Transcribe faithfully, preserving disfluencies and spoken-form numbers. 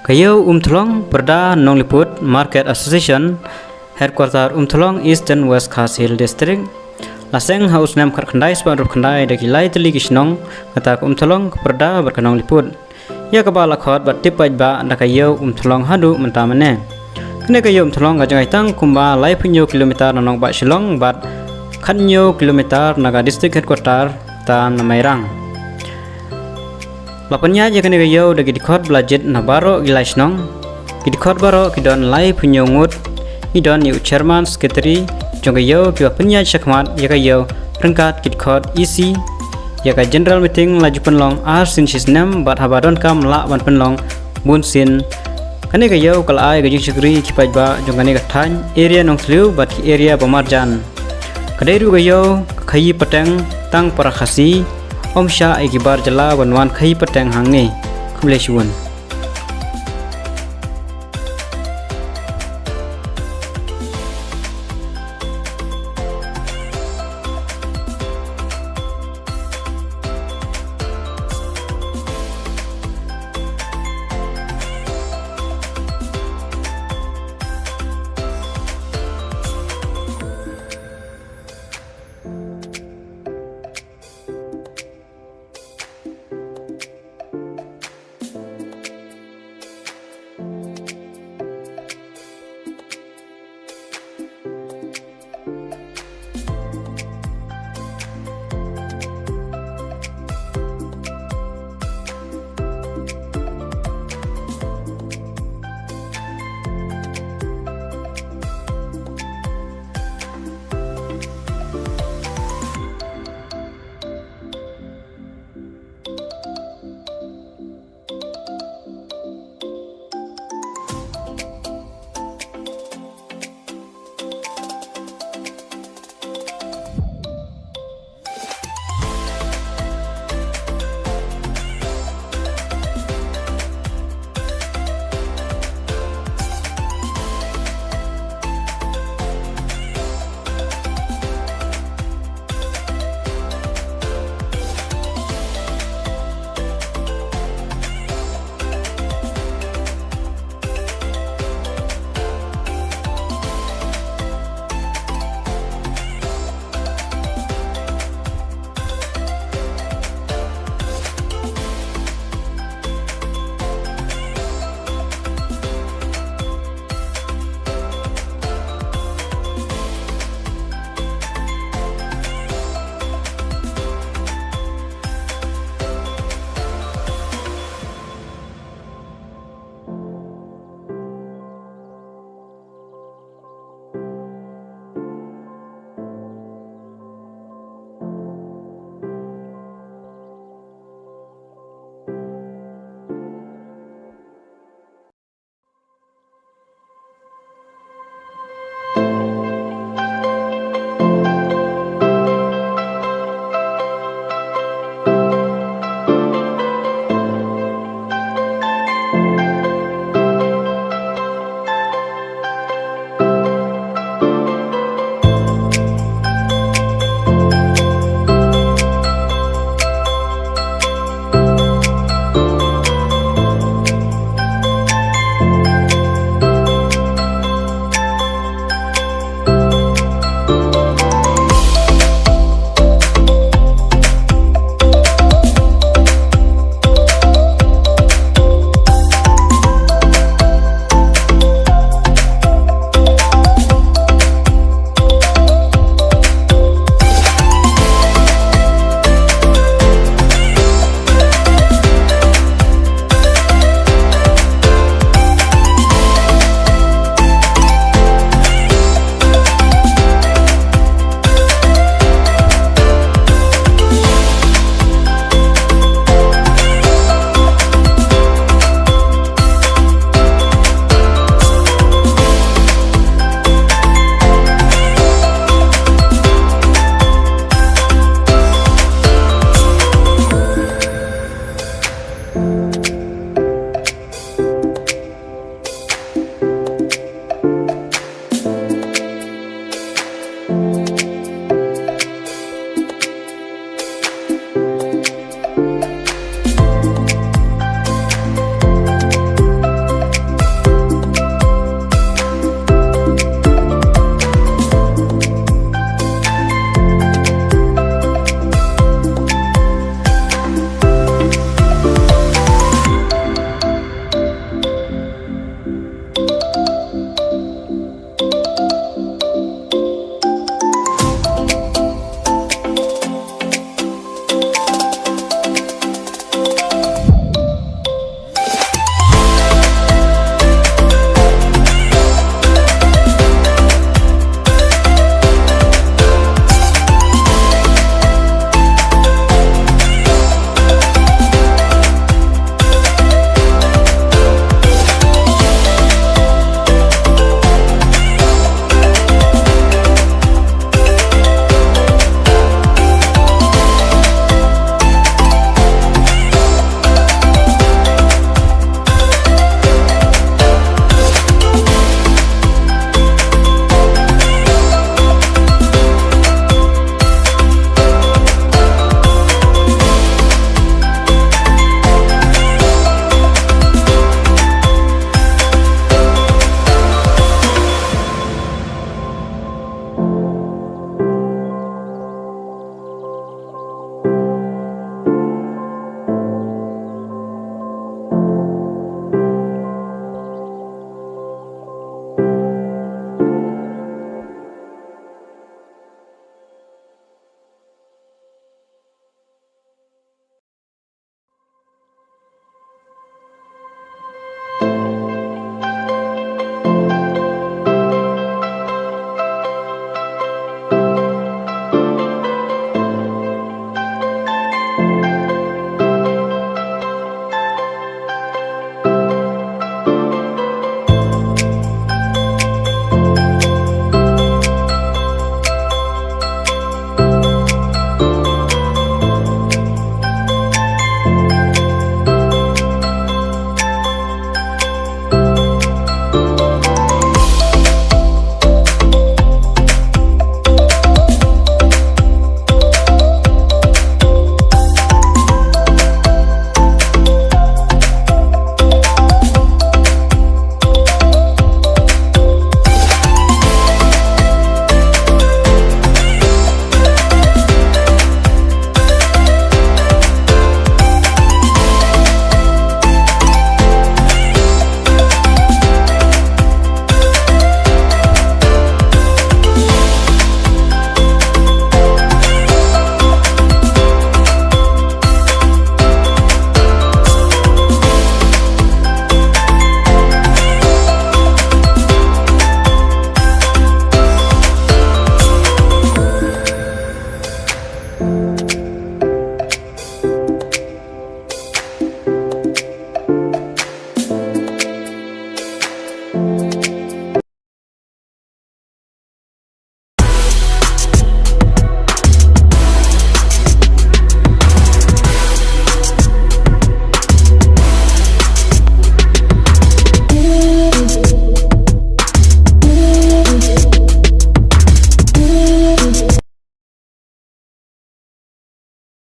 Ka Ïew Umthlong Pyrda Nongliput Market Association, Headquarter Umthlong, Eastern West Khasi Hills District, la seng ha u snem khatkhyndai spah rup khyndai da ki lai tylli ki shnong, kata ka Umthlong, ka Pyrda bad ka Nongliput, ïa kaba la khot bad tip paidbah da ka Ïew Umthlong haduh mynta mynne. Kane ka Ïew Umthlong ka jngai tang kumba laiphew hynñiew kilometer na nongbah Shillong bad khathynñiew kilometer na ka District Headquarter, ta na Mairang. La pynïaid ïa kane ka ïew da ki dkhot ba la jied na baroh ki lai shnong. Ki dkhot baroh ki don laiphew hynñiew ngut. Ki don ïa u Chairman, Secretary jong ka ïew, kiba pynïaid shakhmat ïa ka ïew ryngkat ki dkhot E C, ïa ka General Meeting la ju pynlong ar sien shi snem bad haba donkam lah ban pynlong bun sien. Kane ka ïew ka la ai ka jingshakri ïa ki paidbah jong kane ka thaiñ, area Nongthliew bad ki area ba marjan. Ka dei ruh ka ïew ka khaïi pateng tang para Khasi, ym shah ïa ki bar jylla ban wan khaïi pateng hangne. Khublei shibun.